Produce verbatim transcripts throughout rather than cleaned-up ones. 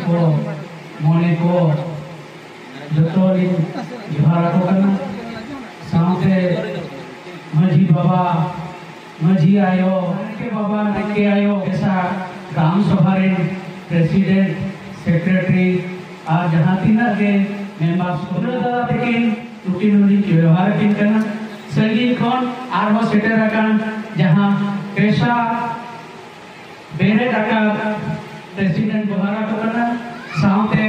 ᱠᱚ, ᱢᱚᱱᱮ ᱠᱚ, ᱡᱚᱛᱚ ᱞᱤᱧ ᱡᱚᱦᱟᱨ ᱟᱠᱚ ᱠᱟᱱᱟ᱾ ᱥᱟᱶᱛᱮ ᱢᱟᱹᱡᱷᱤ ᱵᱟᱵᱟ, ᱢᱟᱹᱡᱷᱤ ᱟᱭᱳ, ᱱᱟᱭᱠᱮ ᱵᱟᱵᱟ, ᱱᱟᱭᱠᱮ ᱟᱭᱳ, ᱯᱮᱥᱟ ᱜᱨᱟᱢ ᱥᱚᱵᱷᱟ ᱨᱮᱱ president, secretary ᱟᱨ ᱡᱟᱦᱟᱸ ᱛᱤᱱᱟᱹᱜ ᱜᱮ members ᱠᱚ, ᱫᱟᱫᱟ ᱛᱟᱹᱠᱤᱱ ᱛᱩᱠᱤᱱ ᱦᱚᱸᱞᱤᱧ ᱡᱚᱦᱟᱨ ᱟᱹᱠᱤᱱ ᱠᱟᱱᱟ᱾ ᱥᱟᱺᱜᱤᱧ ᱠᱷᱚᱱ ᱟᱨᱦᱚᱸ ᱥᱮᱴᱮᱨ ᱟᱠᱟᱱ ᱡᱟᱦᱟᱸ ᱯᱮᱥᱟ ᱵᱮᱨᱮᱫ ᱟᱠᱟᱫ president ᱡᱚᱦᱟᱨ ᱟᱠᱚ ᱠᱟᱱᱟ, ᱥᱟᱶᱛᱮ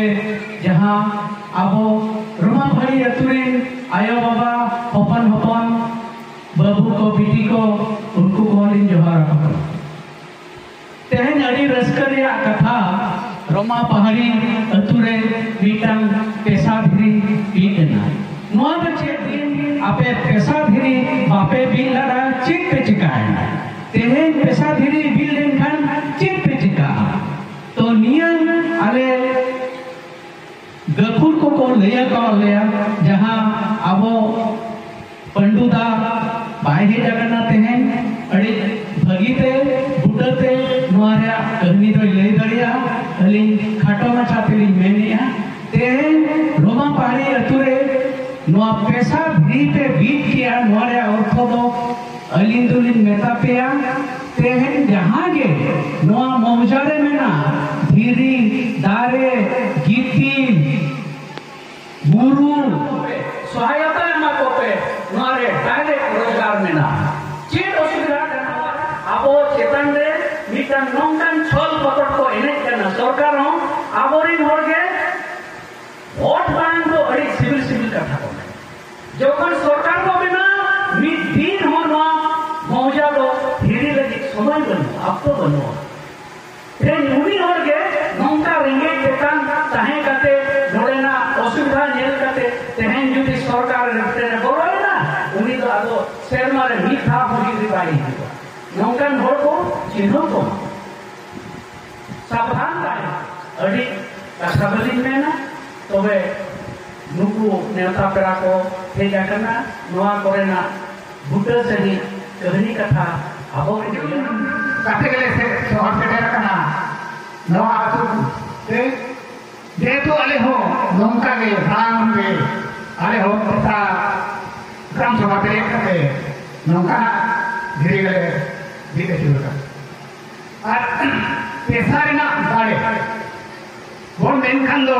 ᱡᱟᱦᱟᱸ ᱟᱵᱚ ᱨᱚᱢᱟᱯᱟᱦᱟᱲᱤ ᱟᱹᱛᱩ ᱨᱮᱱ ᱟᱭᱳ ᱵᱟᱵᱟ, ᱦᱚᱯᱚᱱ ᱦᱚᱯᱚᱱ, ᱵᱟᱹᱵᱩ ᱠᱚ, ᱵᱤᱴᱤ ᱠᱚ, ᱩᱱᱠᱩ ᱠᱚᱦᱚᱸ ᱞᱤᱧ ᱡᱚᱦᱟᱨ ᱟᱠᱚ ᱠᱟᱱᱟ᱾ ᱛᱮᱦᱮᱧ ᱟᱹᱰᱤ ᱨᱟᱹᱥᱠᱟᱹ ᱨᱮᱭᱟᱜ ᱠᱟᱛᱷᱟ, ᱨᱚᱢᱟᱯᱟᱦᱟᱲᱤ ᱟᱹᱛᱩ ᱨᱮ ᱢᱤᱫᱴᱟᱝ ᱯᱮᱥᱟ ᱫᱷᱤᱨᱤ ᱵᱤᱫ ᱮᱱᱟ᱾ ᱱᱚᱣᱟ ᱫᱚ ᱪᱮᱫ ᱫᱤᱱ ᱟᱯᱮ ᱯᱮᱥᱟ ᱫᱷᱤᱨᱤ ᱵᱟᱯᱮ ᱵᱤᱫ ᱞᱮᱫᱟ, ᱪᱮᱫ ᱯᱮ ᱪᱤᱠᱟᱹᱭᱮᱱᱟ? ᱛᱮᱦᱮᱧ ᱯᱮᱥᱟ ᱫᱷᱤᱨᱤ ᱵᱤᱫ ᱞᱮᱱᱠᱷᱟᱱ ᱪᱮᱫ ᱯᱮ ᱪᱤᱠᱟᱹᱜᱼᱟ? ᱛᱚ ᱱᱤᱭᱟᱹ ᱟᱞᱮ ᱜᱟᱹᱠᱷᱩᱲ ᱠᱚᱠᱚ ᱞᱟᱹᱭ ᱟᱠᱟᱫ ᱞᱮᱭᱟ, ᱡᱟᱦᱟᱸ ᱟᱵᱚ ᱯᱟᱹᱱᱰᱩ ᱫᱟ ᱵᱟᱭ ᱦᱮᱡ ᱟᱠᱟᱱᱟ ᱛᱮᱦᱮᱧ, ᱟᱹᱰᱤ ᱵᱷᱟᱹᱜᱤ ᱛᱮ, ᱵᱩᱴᱟᱹ ᱛᱮ ᱱᱚᱣᱟ ᱨᱮᱭᱟᱜ ᱠᱟᱹᱦᱱᱤ ᱫᱚᱭ ᱞᱟᱹᱭ ᱫᱟᱲᱮᱭᱟᱜᱼᱟ᱾ ᱟᱹᱞᱤᱧ ᱠᱷᱟᱴᱚ ᱢᱟᱪᱷᱟ ᱛᱮᱞᱤᱧ ᱢᱮᱱᱮᱫᱼᱟ, ᱛᱮᱦᱮᱧ ᱨᱚᱢᱟᱯᱟᱦᱟᱲᱤ ᱟᱹᱛᱩ ᱨᱮ ᱱᱚᱣᱟ ᱯᱮᱥᱟ ᱫᱷᱤᱨᱤ ᱯᱮ ᱵᱤᱫ ᱠᱮᱜᱼᱟ, ᱱᱚᱣᱟ ᱨᱮᱭᱟᱜ ᱚᱨᱛᱷᱚ ᱫᱚ ᱟᱹᱞᱤᱧ ᱫᱚᱞᱤᱧ ᱢᱮᱛᱟ ᱯᱮᱭᱟ, ᱛᱮᱦᱮᱧ ᱡᱟᱦᱟᱸ ᱜᱮ ᱱᱚᱣᱟ ᱢᱚᱣᱡᱟ ᱨᱮ ᱢᱮᱱᱟᱜ ᱫᱷᱤᱨᱤ, ᱫᱟᱨᱮ, ᱜᱤᱛᱤᱞ, ᱵᱩᱨᱩ, ᱥᱚᱦᱟᱭᱚᱛᱟ ᱮᱢᱟ ᱠᱚᱯᱮ, ᱱᱚᱣᱟ ᱨᱮ direct ᱨᱳᱡᱽᱜᱟᱨ ᱢᱮᱱᱟᱜᱼᱟ᱾ ᱪᱮᱫ ᱚᱥᱩᱵᱤᱫᱷᱟ ᱠᱟᱱᱟ? ᱟᱵᱚ ᱪᱮᱛᱟᱱ ᱨᱮ ᱢᱤᱫᱴᱟᱝ ᱱᱚᱝᱠᱟᱱ ᱪᱷᱚᱞ ᱠᱚᱯᱚᱴ ᱠᱚ ᱮᱱᱮᱡ ᱠᱟᱱᱟ᱾ ᱥᱚᱨᱠᱟᱨ ᱦᱚᱸ ᱟᱵᱚᱨᱮᱱ ᱦᱚᱲ ᱜᱮ ᱵᱷᱳᱴ ᱢᱟᱲᱟᱝ ᱫᱚ ᱟᱹᱰᱤ ᱥᱤᱵᱤᱞ ᱥᱤᱵᱤᱞ ᱠᱟᱛᱷᱟ ᱠᱚ ᱢᱮᱱᱟ᱾ ᱡᱚᱠᱷᱚᱱ ᱥᱚᱨᱠᱟᱨ ᱠᱚ ᱵᱮᱱᱟᱣ, ᱢᱤᱫ ᱫᱤᱱ ᱦᱚᱸ ᱱᱚᱣᱟ ᱢᱚᱣᱡᱟ ᱫᱚ ᱦᱤᱲᱤ ᱞᱟᱹᱜᱤᱫ ᱥᱚᱢᱚᱭ ᱵᱟᱹᱱᱩᱜᱼᱟ, ᱚᱠᱛᱚ ᱵᱟᱹᱱᱩᱜᱼᱟ᱾ ᱛᱮᱦᱮᱧ ᱩᱱᱤ ᱦᱚᱲ ᱜᱮ ᱱᱚᱝᱠᱟ ᱨᱮᱸᱜᱮᱡ ᱛᱮᱛᱟᱝ ᱛᱟᱦᱮᱸ ᱠᱟᱛᱮ, ᱱᱚᱰᱮᱱᱟᱜ ᱚᱥᱩᱵᱤᱫᱷᱟ ᱧᱮᱞ ᱠᱟᱛᱮ, ᱛᱮᱦᱮᱧ ᱡᱩᱫᱤ ᱥᱚᱨᱠᱟᱨ ᱨᱮ ᱢᱤᱫᱴᱮᱱ ᱮ ᱵᱚᱞᱚᱭᱮᱱᱟ, ᱩᱱᱤ ᱫᱚ ᱟᱫᱚ ᱥᱮᱨᱢᱟ ᱨᱮ ᱢᱤᱫ ᱫᱷᱟᱣ ᱦᱚᱸ ᱦᱤᱡᱩᱜ ᱵᱟᱭ ᱦᱤᱡᱩᱜᱼᱟ᱾ ᱱᱚᱝᱠᱟᱱ ᱦᱚᱲ ᱠᱚ ᱪᱤᱱᱦᱟᱹᱣ ᱠᱚᱢᱟ᱾ ᱥᱟᱵᱫᱷᱟᱱ ᱛᱟᱦᱮᱱ ᱟᱹᱰᱤ ᱠᱟᱛᱷᱟ ᱵᱟᱹᱞᱤᱧ ᱢᱮᱱᱟ, ᱛᱚᱵᱮ ᱱᱩᱠᱩ ᱱᱮᱣᱛᱟ ᱯᱮᱲᱟ ᱠᱚ ᱦᱮᱡ ᱟᱠᱟᱱᱟ, ᱱᱚᱣᱟ ᱠᱚᱨᱮᱱᱟᱜ ᱵᱩᱴᱟᱹ ᱥᱟᱺᱦᱤᱡ ᱠᱟᱹᱦᱱᱤ ᱠᱟᱛᱷᱟ ᱟᱵᱚ ᱠᱚ ᱠᱟᱛᱮ ᱜᱮᱞᱮ ᱥᱮ-, ᱥᱚᱦᱚᱨ ᱥᱮᱴᱮᱨ ᱟᱠᱟᱱᱟ᱾ ᱱᱚᱣᱟ ᱟᱹᱛᱩ ᱛᱮ, ᱡᱮᱦᱮᱛᱩ ᱟᱞᱮ ᱦᱚᱸ ᱱᱚᱝᱠᱟ ᱜᱮ ᱢᱟᱲᱟᱝ ᱨᱮ ᱟᱞᱮ ᱦᱚᱸ ᱯᱮᱥᱟ ᱜᱨᱟᱢ ᱥᱚᱵᱷᱟ ᱵᱮᱨᱮᱫ ᱠᱟᱛᱮ ᱱᱚᱝᱠᱟᱱᱟᱜ ᱫᱷᱤᱨᱤ ᱜᱮᱞᱮ ᱵᱤᱫ ᱟᱹᱪᱩᱨ ᱟᱠᱟᱫᱟ᱾ ᱟᱨ ᱯᱮᱥᱟ ᱨᱮᱱᱟᱜ ᱫᱟᱲᱮ ᱵᱚᱱ ᱢᱮᱱᱠᱷᱟᱱ ᱫᱚ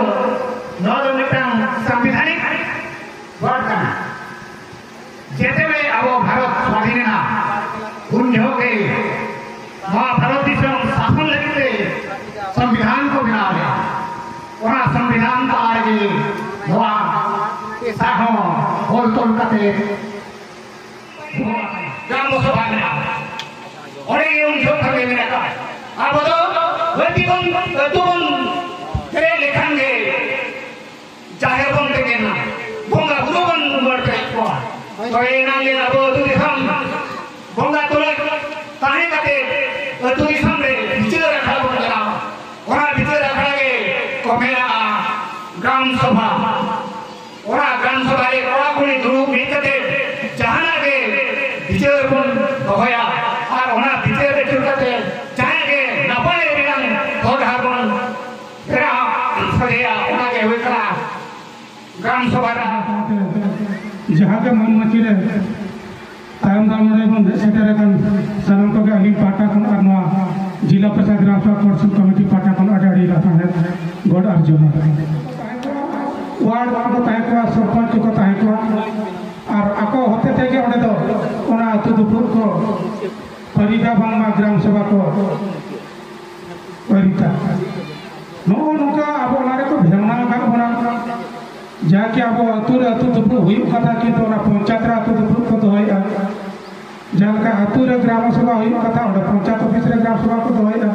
ᱱᱚᱣᱟ ᱫᱚ ᱢᱤᱫᱴᱟᱝ ᱥᱟᱝᱵᱤᱫᱷᱟᱱᱤᱠ ᱣᱟᱨᱰ ᱠᱟᱱᱟ᱾ ᱡᱮᱛᱮ ᱟᱵᱚ ᱵᱷᱟᱨᱚᱛ ᱥᱟᱹᱫᱷᱤᱱ ᱮᱱᱟ, ᱩᱱ ᱡᱚᱦᱚᱜ ᱜᱮ ᱱᱚᱣᱟ ᱵᱷᱟᱨᱚᱛ ᱫᱤᱥᱚᱢ ᱥᱟᱥᱚᱱ ᱞᱟᱹᱜᱤᱫ ᱛᱮ ᱥᱚᱝᱵᱤᱫᱷᱟᱱ ᱠᱚ ᱵᱮᱱᱟᱣ ᱞᱮᱫᱟ᱾ ᱚᱱᱟ ᱥᱚᱝᱵᱤᱫᱷᱟᱱ ᱛᱟᱞᱟ ᱨᱮᱜᱮ ᱱᱚᱣᱟ ᱯᱮᱥᱟ ᱦᱚᱸ ᱚᱞ ᱛᱚᱞ ᱠᱟᱛᱮ ᱜᱨᱟᱢ ᱥᱚᱵᱷᱟ ᱢᱮᱱᱟᱜᱼᱟ᱾ ᱚᱸᱰᱮ ᱜᱮ ᱩᱱ ᱡᱚᱦᱚᱜ ᱠᱷᱚᱱ ᱜᱮ ᱢᱮᱱᱟᱜ ᱟᱠᱟᱫ᱾ ᱟᱵᱚ ᱫᱚ ᱟᱹᱛᱩ ᱵᱚᱱ, ᱟᱹᱛᱩ ᱵᱚᱱ ᱯᱮᱨᱮᱡ ᱞᱮᱠᱷᱟᱱ ᱜᱮ ᱡᱟᱦᱮᱨ ᱵᱚᱱ ᱛᱮᱸᱜᱮᱱᱟ, ᱵᱚᱸᱜᱟ ᱵᱩᱨᱩ ᱵᱚᱱ ᱨᱩᱣᱟᱹᱲ ᱯᱮᱨᱮᱡ ᱠᱚᱣᱟ᱾ ᱛᱚᱵᱮ ᱮᱱᱟᱝ ᱜᱮ ᱟᱵᱚ ᱟᱹᱛᱩ ᱫᱤᱥᱚᱢ ᱵᱚᱸᱜᱟ ᱛᱩᱞᱩᱡ ᱛᱟᱦᱮᱸ ᱠᱟᱛᱮ ᱟᱹᱛᱩ ᱫᱤᱥᱚᱢ ᱨᱮ ᱵᱤᱪᱟᱹᱨ ᱟᱠᱷᱲᱟ ᱵᱚᱱ ᱪᱟᱞᱟᱣᱟ᱾ ᱚᱱᱟ ᱵᱤᱪᱟᱹᱨ ᱟᱠᱷᱲᱟ ᱜᱮ ᱠᱚ ᱢᱮᱱᱟᱜᱼᱟ ᱜᱨᱟᱢ ᱥᱚᱵᱷᱟ᱾ ᱚᱱᱟ ᱜᱨᱟᱢ ᱥᱚᱵᱷᱟ ᱨᱮ ᱠᱚᱲᱟ ᱠᱩᱲᱤ ᱫᱩᱲᱩᱵ ᱢᱤᱫ ᱠᱟᱛᱮ ᱡᱟᱦᱟᱱᱟᱜ ᱜᱮ ᱵᱤᱪᱟᱹᱨ ᱵᱚᱱ ᱫᱚᱦᱚᱭᱟ ᱟᱨ ᱚᱱᱟ ᱵᱤᱪᱟᱹᱨ ᱟᱹᱪᱩᱨ ᱠᱟᱛᱮ ᱡᱟᱦᱟᱸᱭ ᱜᱮ ᱱᱟᱯᱟᱭ ᱨᱮᱱᱟᱜ ᱦᱚᱨ ᱰᱟᱦᱟᱨ ᱵᱚᱱ ᱵᱮᱱᱟᱣ ᱥᱚᱡᱷᱮᱭᱟ, ᱚᱱᱟ ᱜᱮ ᱦᱩᱭᱩᱜ ᱠᱟᱱᱟ ᱜᱨᱟᱢ ᱥᱚᱵᱷᱟ ᱨᱮᱱᱟᱜ᱾ ᱡᱟᱦᱟᱸ ᱜᱮ ᱢᱟᱹᱱ ᱢᱟᱹᱪᱤ ᱨᱮ ᱛᱟᱭᱚᱢ ᱫᱟᱨᱟᱢ ᱱᱚᱰᱮ ᱵᱚᱱ ᱦᱮᱡ ᱥᱮᱴᱮᱨ ᱟᱠᱟᱱ ᱥᱟᱱᱟᱢ ᱠᱚᱜᱮ ᱟᱹᱞᱤᱧ ᱯᱟᱦᱴᱟ ᱠᱷᱚᱱ ᱟᱨ ᱱᱚᱣᱟ ᱡᱤᱞᱟ ᱯᱨᱚᱥᱟᱫ ᱜᱨᱟᱢ ᱥᱚᱵᱷᱟ ᱠᱚᱨᱥᱚᱱ ᱠᱚᱢᱤᱴᱤ ᱯᱟᱦᱴᱟ ᱠᱷᱚᱱ ᱟᱹᱰᱤ ᱟᱹᱰᱤ ᱞᱟᱥᱟᱲᱦᱮᱫ ᱜᱚᱰ ᱟᱨ ᱡᱚᱦᱟᱨ᱾ ᱣᱟᱨᱰ ᱠᱚ ᱛᱟᱦᱮᱸ ᱠᱚᱜᱼᱟ, ᱥᱚᱨᱯᱚᱧᱪ ᱠᱚ ᱛᱟᱦᱮᱸ ᱠᱚᱜᱼᱟ, ᱟᱨ ᱟᱠᱚ ᱦᱚᱛᱮ ᱛᱮᱜᱮ ᱚᱸᱰᱮ ᱫᱚ ᱚᱱᱟ ᱟᱹᱛᱩ ᱫᱩᱯᱩᱲᱩᱵ ᱠᱚ ᱯᱟᱹᱨᱤᱫᱟ ᱵᱟᱝᱢᱟ ᱜᱨᱟᱢ ᱥᱚᱵᱷᱟ ᱠᱚ ᱯᱟᱹᱨᱤᱫᱟ᱾ ᱱᱚᱜᱼᱚ ᱱᱚᱝᱠᱟ ᱟᱵᱚ ᱚᱱᱟ ᱨᱮᱠᱚ ᱵᱷᱮᱣᱱᱟ ᱟᱠᱟᱫ ᱵᱚᱱᱟ᱾ ᱡᱟᱠᱤ ᱟᱵᱚ ᱟᱹᱛᱩ ᱨᱮ ᱟᱹᱛᱩ ᱫᱩᱯᱩᱲᱩᱵ ᱦᱩᱭᱩᱜ ᱠᱟᱛᱷᱟ, ᱠᱤᱱᱛᱩ ᱚᱱᱟ ᱯᱚᱧᱪᱟᱭᱮᱛ ᱨᱮ ᱟᱹᱛᱩ ᱫᱩᱯᱩᱲᱩᱵ ᱠᱚ ᱫᱚᱦᱚᱭᱮᱫᱼᱟ᱾ ᱡᱟᱦᱟᱸ ᱞᱮᱠᱟ ᱟᱹᱛᱩ ᱨᱮ ᱜᱨᱟᱢ ᱥᱚᱵᱷᱟ ᱦᱩᱭᱩᱜ ᱠᱟᱛᱷᱟ, ᱚᱸᱰᱮ ᱯᱚᱧᱪᱟᱭᱮᱛ ᱚᱯᱷᱤᱥ ᱨᱮ ᱜᱨᱟᱢ ᱥᱚᱵᱷᱟ ᱠᱚ ᱫᱚᱦᱚᱭᱮᱫᱼᱟ᱾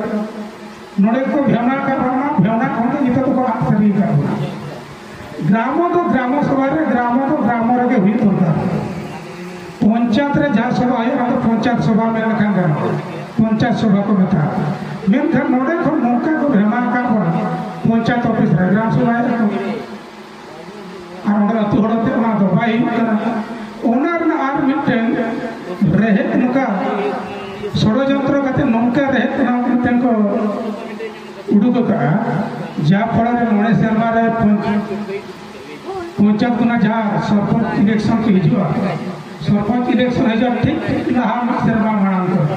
ᱱᱚᱰᱮ ᱠᱚ ᱵᱷᱮᱣᱱᱟ ᱟᱠᱟᱫ ᱵᱚᱱᱟ, ᱵᱷᱮᱣᱱᱟ ᱠᱷᱚᱱ ᱜᱮ ᱱᱤᱛᱚᱜ ᱫᱚᱠᱚ ᱟᱫ ᱥᱟᱹᱨᱤ ᱟᱠᱟᱫ ᱵᱚᱱᱟ᱾ ᱜᱨᱟᱢᱚ ᱫᱚ ᱜᱨᱟᱢᱚ ᱥᱚᱵᱷᱟ ᱨᱮ, ᱜᱨᱟᱢᱚ ᱫᱚ ᱜᱨᱟᱢᱚ ᱨᱮᱜᱮ ᱦᱩᱭᱩᱜ ᱫᱚᱨᱠᱟᱨ᱾ ᱯᱚᱧᱪᱟᱭᱮᱛ ᱨᱮ ᱡᱟᱦᱟᱸ ᱥᱚᱵᱷᱟ ᱦᱩᱭᱩᱜᱼᱟ, ᱚᱱᱟ ᱫᱚ ᱯᱚᱧᱪᱟᱭᱮᱛ ᱥᱚᱵᱷᱟ ᱢᱮᱱ ᱞᱮᱠᱷᱟᱱ ᱜᱟᱱᱚᱜᱼᱟ, ᱯᱚᱧᱪᱟᱭᱮᱛ ᱥᱚᱵᱷᱟ ᱠᱚ ᱢᱮᱛᱟᱜᱼᱟ᱾ ᱢᱮᱱᱠᱷᱟᱱ ᱱᱚᱰᱮ ᱠᱷᱚᱱ ᱱᱚᱝᱠᱟ ᱠᱚ ᱵᱷᱮᱣᱱᱟ ᱟᱠᱟᱫ ᱵᱚᱱᱟ, ᱯᱚᱧᱪᱟᱭᱮᱛ ᱚᱯᱷᱤᱥ ᱨᱮ ᱜᱨᱟᱢ ᱥᱚᱵᱷᱟ ᱦᱩᱭᱩᱜᱼᱟ᱾ ᱟᱨ ᱚᱸᱰᱮ ᱟᱹᱛᱩ ᱦᱚᱲ ᱟᱛᱮ ᱚᱱᱟ ᱫᱚ ᱵᱟᱭ ᱦᱩᱭᱩᱜ ᱠᱟᱱᱟ᱾ ᱚᱱᱟ ᱨᱮᱱᱟᱜ ᱟᱨ ᱢᱤᱫᱴᱮᱱ ᱨᱮᱦᱮᱫ ᱱᱚᱝᱠᱟ ᱥᱚᱲᱚᱡᱚᱱᱛᱨᱚ ᱠᱟᱛᱮ ᱱᱚᱝᱠᱟ ᱨᱮᱦᱮᱫ ᱚᱱᱟ ᱢᱤᱫᱴᱮᱱ ᱠᱚ ᱩᱰᱩᱠ ᱟᱠᱟᱫᱼᱟ, ᱡᱟᱦᱟᱸ ᱯᱚᱨᱮ ᱨᱮ ᱢᱚᱬᱮ ᱥᱮᱨᱢᱟ ᱨᱮ ᱯᱚᱧᱪ-, ᱯᱚᱧᱪᱟᱭᱮᱛ ᱠᱷᱚᱱᱟᱜ ᱡᱟᱦᱟᱸ ᱥᱚᱨᱯᱚᱧᱪ ᱤᱞᱮᱠᱥᱚᱱ ᱠᱚ ᱦᱤᱡᱩᱜᱼᱟ, ᱥᱚᱨᱯᱚᱧᱪ ᱤᱞᱮᱠᱥᱚᱱ ᱦᱤᱡᱩᱜᱼᱟ ᱴᱷᱤᱠ ᱞᱟᱦᱟ ᱢᱤᱫ ᱥᱮᱨᱢᱟ ᱢᱟᱲᱟᱝ ᱠᱚᱨᱮ,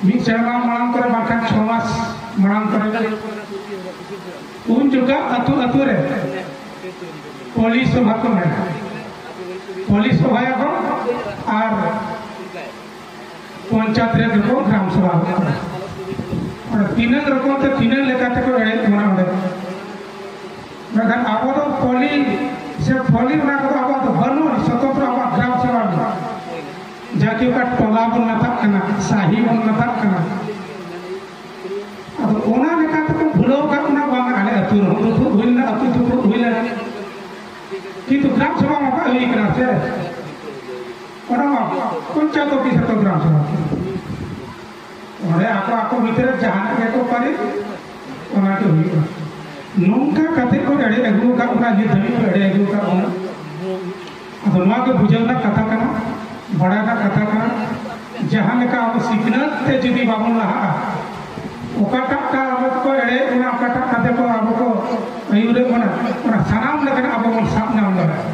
ᱢᱤᱫ ᱥᱮᱨᱢᱟ ᱢᱟᱲᱟᱝ ᱠᱚᱨᱮ ᱵᱟᱝᱠᱷᱟᱱ ᱪᱷᱚ ᱢᱟᱥ ᱢᱟᱲᱟᱝ ᱠᱚᱨᱮ ᱩᱱ ᱡᱚᱠᱷᱟ ᱟᱹᱛᱩ ᱟᱹᱛᱩ ᱨᱮ ᱯᱚᱞᱤ ᱥᱚᱵᱷᱟ ᱠᱚ ᱢᱮᱱᱟ᱾ ᱯᱚᱞᱤ ᱥᱚᱵᱷᱟᱭᱟᱠᱚ ᱟᱨ ᱯᱚᱧᱪᱟᱭᱮᱛ ᱨᱮ ᱫᱚᱠᱚ ᱜᱨᱟᱢ ᱥᱚᱵᱷᱟ ᱠᱚ ᱠᱚᱨᱟᱣᱟ᱾ ᱚᱸᱰᱮ ᱛᱤᱱᱟᱹᱜ ᱨᱚᱠᱚᱢ ᱛᱮ ᱛᱤᱱᱟᱹᱜ ᱞᱮᱠᱟ ᱛᱮᱠᱚ ᱮᱲᱮᱭᱮᱫ ᱵᱚᱱᱟ ᱚᱸᱰᱮ᱾ ᱢᱮᱱᱠᱷᱟᱱ ᱟᱵᱚ ᱫᱚ ᱯᱚᱞᱤ ᱥᱮ ᱯᱚᱞᱤ ᱚᱱᱟ ᱠᱚᱫᱚ ᱟᱵᱚᱣᱟᱜ ᱫᱚ ᱵᱟᱹᱱᱩᱜᱼᱟ, ᱥᱚᱛᱚᱱᱛᱨᱚ ᱟᱵᱚᱣᱟᱜ ᱜᱨᱟᱢ ᱥᱚᱵᱷᱟ ᱢᱮᱱᱟᱜᱼᱟ᱾ ᱡᱟᱦᱟᱸ ᱠᱤ ᱚᱠᱟ ᱴᱚᱞᱟ ᱵᱚᱱ ᱢᱮᱛᱟᱜ ᱠᱟᱱᱟ, ᱥᱟᱹᱦᱤ ᱵᱚᱱ ᱢᱮᱛᱟᱜ ᱠᱟᱱᱟ᱾ ᱟᱫᱚ ᱚᱱᱟ ᱞᱮᱠᱟ ᱛᱮᱠᱚ ᱵᱷᱩᱞᱟᱹᱣ ᱟᱠᱟᱫ ᱵᱚᱱᱟ, ᱵᱟᱝ ᱟᱞᱮ ᱟᱹᱛᱩ ᱨᱮᱦᱚᱸ ᱫᱩᱯᱲᱩᱵ ᱦᱩᱭ ᱞᱮᱱᱟ, ᱟᱹᱛᱩ ᱫᱩᱯᱲᱩᱵ ᱦᱩᱭ ᱞᱮᱱᱟ, ᱠᱤᱱᱛᱩ ᱜᱨᱟᱢ ᱥᱚᱵᱷᱟ ᱢᱟ ᱵᱟᱭ ᱦᱩᱭ ᱠᱟᱱᱟ ᱥᱮ᱾ ᱚᱱᱟ ᱢᱟ ᱯᱚᱧᱪᱟᱭᱮᱛ ᱚᱯᱷᱤᱥ ᱨᱮᱠᱚ ᱜᱨᱟᱢ ᱥᱚᱵᱷᱟ ᱠᱮᱫᱟ᱾ ᱚᱸᱰᱮ ᱟᱠᱚ ᱟᱠᱚ ᱵᱷᱤᱛᱨᱤ ᱨᱮ ᱡᱟᱦᱟᱱᱟᱜ ᱜᱮᱠᱚ ᱯᱟᱹᱨᱤ, ᱚᱱᱟ ᱜᱮ ᱦᱩᱭᱩᱜᱼᱟ᱾ ᱱᱚᱝᱠᱟ ᱠᱟᱛᱮ ᱠᱚ ᱮᱲᱮ ᱟᱹᱜᱩ ᱟᱠᱟᱫ ᱵᱚᱱᱟ, ᱱᱤᱛ ᱫᱷᱟᱹᱵᱤᱡ ᱠᱚ ᱮᱲᱮ ᱟᱹᱜᱩ ᱟᱠᱟᱫ ᱵᱚᱱᱟ᱾ ᱟᱫᱚ ᱱᱚᱣᱟ ᱜᱮ ᱵᱩᱡᱷᱟᱹᱣ ᱨᱮᱱᱟᱜ ᱠᱟᱛᱷᱟ ᱠᱟᱱᱟ, ᱵᱟᱲᱟᱭ ᱨᱮᱱᱟᱜ ᱠᱟᱛᱷᱟ ᱠᱟᱱᱟ᱾ ᱡᱟᱦᱟᱸ ᱞᱮᱠᱟ ᱟᱵᱚ ᱥᱤᱠᱷᱱᱟᱹᱛ ᱛᱮ ᱡᱩᱫᱤ ᱵᱟᱵᱚᱱ ᱞᱟᱦᱟᱜᱼᱟ, ᱚᱠᱟᱴᱟᱜ ᱠᱟ ᱟᱵᱚ ᱠᱚ ᱮᱲᱮᱭᱮᱫ ᱵᱚᱱᱟ, ᱚᱠᱟᱴᱟᱜ ᱠᱟᱛᱮ ᱠᱚ ᱟᱵᱚ ᱠᱚ ᱟᱹᱭᱩᱨᱮᱫ ᱵᱚᱱᱟ, ᱚᱱᱟ ᱥᱟᱱᱟᱢ ᱞᱮᱠᱟᱱᱟᱜ ᱟᱵᱚ ᱵᱚᱱ ᱥᱟᱵ ᱧᱟᱢ ᱫᱟᱲᱮᱭᱟᱜᱼᱟ᱾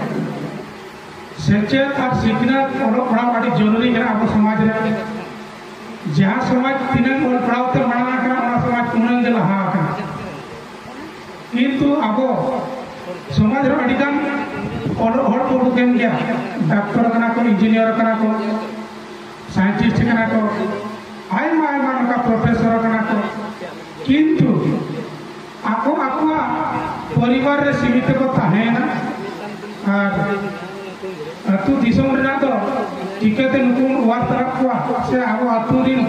ᱥᱮᱪᱮᱫ ᱟᱨ ᱥᱤᱠᱷᱱᱟᱹᱛ, ᱚᱞᱚᱜ ᱯᱟᱲᱦᱟᱣ ᱟᱹᱰᱤ ᱡᱚᱨᱩᱨᱤ ᱠᱟᱱᱟ ᱟᱵᱚ ᱥᱚᱢᱟᱡᱽ ᱨᱮ᱾ ᱡᱟᱦᱟᱸ ᱥᱚᱢᱟᱡᱽ ᱛᱤᱱᱟᱹᱜ ᱚᱞ ᱯᱟᱲᱦᱟᱣ ᱛᱮ ᱢᱟᱲᱟᱝ ᱟᱠᱟᱱᱟ, ᱚᱱᱟ ᱥᱚᱢᱟᱡᱽ ᱩᱱᱟᱹᱜ ᱜᱮ ᱞᱟᱦᱟ ᱟᱠᱟᱱᱟ᱾ ᱠᱤᱱᱛᱩ ᱟᱵᱚ ᱥᱚᱢᱟᱡᱽ ᱨᱮ ᱟᱹᱰᱤ ᱜᱟᱱ ᱚᱞᱚᱜ ᱦᱚᱲ ᱠᱚ ᱩᱰᱩᱠ ᱮᱱ ᱜᱮᱭᱟ, ᱰᱟᱠᱛᱚᱨ ᱠᱟᱱᱟ ᱠᱚ, ᱤᱧᱡᱤᱱᱤᱭᱟᱨ ᱠᱟᱱᱟ ᱠᱚ, ᱥᱟᱭᱮᱱᱴᱤᱥᱴ ᱠᱟᱱᱟ ᱠᱚ, ᱟᱭᱢᱟ ᱟᱭᱢᱟ ᱱᱚᱝᱠᱟ ᱯᱨᱚᱯᱷᱮᱥᱚᱨ ᱠᱟᱱᱟ ᱠᱚ, ᱠᱤᱱᱛᱩ ᱟᱠᱚ ᱟᱠᱚᱣᱟᱜ ᱯᱚᱨᱤᱵᱟᱨ ᱨᱮ ᱥᱤᱢᱤᱛ ᱛᱮᱠᱚ ᱛᱟᱦᱮᱸᱭᱮᱱᱟ᱾ ᱟᱨ ᱟᱹᱛᱩ ᱫᱤᱥᱚᱢ ᱨᱮᱱᱟᱜ ᱫᱚ ᱪᱤᱠᱟᱹᱛᱮ ᱱᱩᱠᱩ ᱵᱚᱱ ᱚᱣᱟᱨ ᱛᱟᱨᱟ ᱠᱚᱣᱟ, ᱥᱮ ᱟᱵᱚ ᱟᱹᱛᱩ ᱨᱤᱱ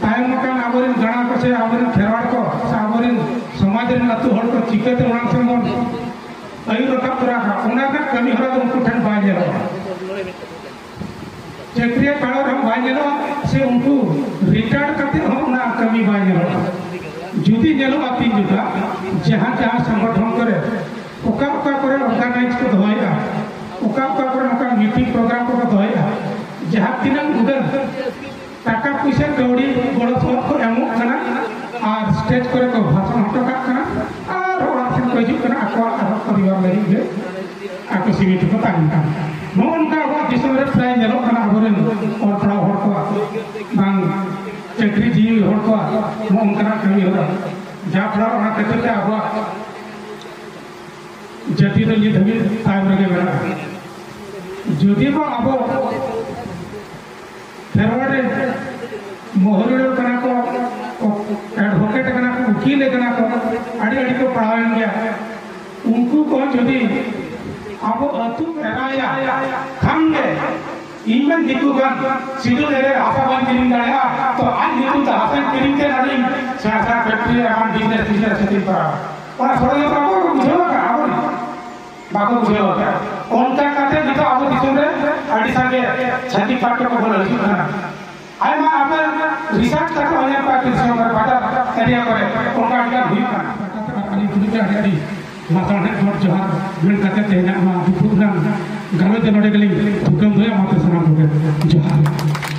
ᱛᱟᱭᱚᱢ ᱟᱠᱟᱱ ᱟᱵᱚᱨᱮᱱ ᱜᱟᱬᱟ ᱠᱚ ᱥᱮ ᱟᱵᱚᱨᱮᱱ ᱠᱷᱮᱨᱣᱟᱲ ᱠᱚ ᱥᱮ ᱟᱵᱚᱨᱮᱱ ᱥᱚᱢᱟᱡᱽ ᱨᱮᱱ ᱟᱹᱛᱩ ᱦᱚᱲ ᱠᱚ ᱪᱤᱠᱟᱹᱛᱮ ᱢᱟᱲᱟᱝ ᱥᱮᱱ ᱵᱚᱱ ᱟᱹᱭᱩᱨ ᱨᱟᱠᱟᱵ ᱛᱚᱨᱟ ᱠᱚᱣᱟ, ᱚᱱᱟ ᱨᱮᱱᱟᱜ ᱠᱟᱹᱢᱤ ᱦᱚᱨᱟ ᱫᱚ ᱩᱱᱠᱩ ᱴᱷᱮᱱ ᱵᱟᱭ ᱧᱮᱞᱚᱜᱼᱟ᱾ ᱪᱟᱹᱠᱨᱤᱭᱟᱹ ᱯᱟᱲᱟᱣ ᱨᱮᱦᱚᱸ ᱵᱟᱭ ᱧᱮᱞᱚᱜᱼᱟ, ᱥᱮ ᱩᱱᱠᱩ ᱨᱤᱴᱟᱭᱟᱨ ᱠᱟᱛᱮ ᱦᱚᱸ ᱚᱱᱟ ᱠᱟᱹᱢᱤ ᱵᱟᱭ ᱧᱮᱞᱚᱜᱼᱟ᱾ ᱡᱩᱫᱤ ᱧᱮᱞᱚᱜᱼᱟ ᱛᱤᱱ ᱡᱚᱠᱷᱟ ᱡᱟᱦᱟᱸ ᱡᱟᱦᱟᱸ ᱥᱚᱝᱜᱚᱴᱷᱚᱱ ᱠᱚᱨᱮ ᱚᱠᱟ ᱚᱠᱟ ᱠᱚᱨᱮ ᱚᱨᱜᱟᱱᱟᱭᱤᱡᱽ ᱠᱚ ᱫᱚᱦᱚᱭᱮᱫᱼᱟ, ᱚᱠᱟ ᱚᱠᱟ ᱠᱚᱨᱮ ᱱᱚᱝᱠᱟ ᱢᱤᱴᱤᱝ ᱯᱨᱳᱜᱨᱟᱢ ᱠᱚᱠᱚ ᱫᱚᱦᱚᱭᱮᱫᱼᱟ, ᱡᱟᱦᱟᱸ ᱛᱤᱱᱟᱹᱜ ᱩᱰᱟᱹᱝ ᱴᱟᱠᱟ ᱯᱩᱭᱥᱟᱹ ᱠᱟᱹᱣᱰᱤ ᱜᱚᱲᱚ ᱥᱚᱯᱚᱦᱚᱫ ᱠᱚ ᱮᱢᱚᱜ ᱠᱟᱱᱟ, ᱠᱚᱨᱮ ᱠᱚ ᱵᱷᱟᱥᱚᱱ ᱦᱚᱴᱚ ᱠᱟᱜ ᱠᱟᱱᱟ ᱟᱨ ᱚᱲᱟᱜ ᱥᱮᱫ ᱠᱚ ᱦᱤᱡᱩᱜ ᱠᱟᱱᱟ, ᱟᱠᱚᱣᱟᱜ ᱟᱨᱦᱚᱸ ᱯᱚᱨᱤᱵᱟᱨ ᱞᱟᱹᱜᱤᱫ ᱜᱮ ᱟᱠᱚ ᱥᱤᱢᱤᱛ ᱠᱚ ᱛᱟᱦᱮᱱ ᱠᱟᱱᱟ᱾ ᱱᱚᱜᱼᱚ ᱱᱚᱝᱠᱟ ᱟᱵᱚᱣᱟᱜ ᱫᱤᱥᱚᱢ ᱨᱮ ᱯᱨᱟᱭ ᱧᱮᱞᱚᱜ ᱠᱟᱱᱟ, ᱟᱵᱚᱨᱮᱱ ᱚᱞ ᱯᱟᱲᱦᱟᱣ ᱦᱚᱲ ᱠᱚᱣᱟᱜ ᱵᱟᱝ ᱪᱟᱹᱠᱨᱤ ᱡᱤᱣᱤ ᱦᱚᱲ ᱠᱚᱣᱟᱜ ᱱᱚᱜᱼᱚ ᱱᱚᱝᱠᱟᱱᱟᱜ ᱠᱟᱹᱢᱤ ᱦᱚᱨᱟ, ᱡᱟᱦᱟᱸ ᱯᱷᱚᱞᱚ ᱚᱱᱟ ᱠᱷᱟᱹᱛᱤᱨ ᱛᱮ ᱟᱵᱚᱣᱟᱜ ᱡᱟᱹᱛᱤ ᱫᱚ ᱱᱤᱛ ᱦᱟᱹᱵᱤᱡ ᱛᱟᱭᱚᱢ ᱨᱮᱜᱮ ᱢᱮᱱᱟᱜᱼᱟ᱾ ᱡᱩᱫᱤ ᱵᱚ ᱟᱵᱚ ᱯᱷᱮᱨᱣᱟᱨᱤ ᱢᱚᱦᱚᱨᱤᱭᱟᱹ ᱠᱟᱱᱟ ᱠᱚ, ᱮᱰᱵᱷᱚᱠᱮᱴ ᱠᱟᱱᱟ ᱠᱚ, ᱩᱠᱤᱞ ᱠᱟᱱᱟ ᱠᱚ, ᱟᱹᱰᱤ ᱟᱹᱰᱤ ᱠᱚ ᱯᱟᱲᱦᱟᱣᱮᱱ ᱜᱮᱭᱟ᱾ ᱩᱱᱠᱩ ᱠᱚ ᱡᱩᱫᱤ ᱟᱵᱚ ᱟᱹᱛᱩ ᱮᱨᱟᱭᱟ ᱠᱷᱟᱱ ᱜᱮ, ᱤᱧ ᱢᱮᱱ ᱫᱤᱠᱩ ᱜᱟᱱ ᱥᱤᱰᱩᱞ ᱮᱨᱤᱭᱟ ᱦᱟᱥᱟ ᱵᱟᱹᱧ ᱠᱤᱨᱤᱧ ᱫᱟᱲᱮᱭᱟᱜᱼᱟ, ᱛᱚ ᱟᱡ ᱧᱩᱛᱩᱢ ᱛᱮ ᱦᱟᱥᱟᱧ ᱠᱤᱨᱤᱧ ᱛᱮ ᱱᱚᱰᱮᱧ ᱥᱮᱬᱟ ᱥᱮᱬᱟ ᱯᱷᱮᱠᱴᱨᱤ ᱮᱢᱟᱱ ᱵᱤᱡᱽᱱᱮᱥ ᱵᱤᱡᱽᱱᱮᱥ ᱥᱮᱴᱤᱝ ᱠᱚᱨᱟᱣᱟ᱾ ᱚᱱᱟ ᱥᱚᱲᱚᱡᱚᱱᱛᱨᱚ ᱠᱚ ᱵᱩᱡᱷᱟᱹᱣ ᱟᱠᱟᱫᱼᱟ, ᱟᱵᱚ ᱵᱟᱠᱚ ᱵᱩᱡᱷᱟᱹᱣ ᱟᱠᱟᱫᱼᱟ᱾ ᱚᱱᱠᱟ ᱠᱟᱛᱮ ᱱᱤᱛᱚᱜ ᱟᱵᱚ ᱫᱤᱥᱚᱢ ᱨᱮ ᱟᱹᱰᱤ ᱥᱟᱸᱜᱮ ᱪᱷᱟᱹᱛᱤᱠ ᱯᱟᱴᱷᱚ ᱠᱚ ᱵᱚᱞᱚ ᱦᱤᱡᱩᱜ ᱠᱟᱱᱟ᱾ ᱟᱭᱢᱟ ᱟᱯᱮ ᱨᱤᱥᱟᱨᱪ ᱠᱟᱛᱮ ᱦᱚᱸ ᱧᱮᱞ ᱠᱚᱣᱟ ᱫᱤᱥᱚᱢ ᱨᱮ ᱵᱟᱡᱟᱨ ᱮᱨᱤᱭᱟ ᱠᱚᱨᱮ ᱚᱱᱠᱟ ᱟᱹᱰᱤ ᱜᱟᱱ ᱦᱩᱭᱩᱜ ᱠᱟᱱᱟ᱾ ᱟᱹᱞᱤᱧ ᱠᱩᱞᱤ ᱛᱮ ᱟᱹᱰᱤ ᱟᱹᱰᱤ ᱞᱟᱥᱟᱲᱦᱮᱫ ᱜᱚᱰ ᱡᱚᱦᱟᱨ ᱢᱮᱱ ᱠᱟᱛᱮ ᱛᱮᱦᱮᱧᱟᱜ ᱱᱚᱣᱟ ᱫᱩᱯᱩᱨ ᱨᱮᱱᱟᱜ ᱜᱟᱞᱚᱪ ᱫᱚ ᱱᱚᱰᱮ ᱜᱮᱞᱤᱧ ᱛᱷᱩᱠᱟᱹᱢ ᱫᱚᱦᱚᱭᱟ᱾ ᱢᱟ ᱛᱚ ᱥᱟᱱᱟᱢ ᱠᱚᱜᱮ ᱡᱚᱦᱟᱨ᱾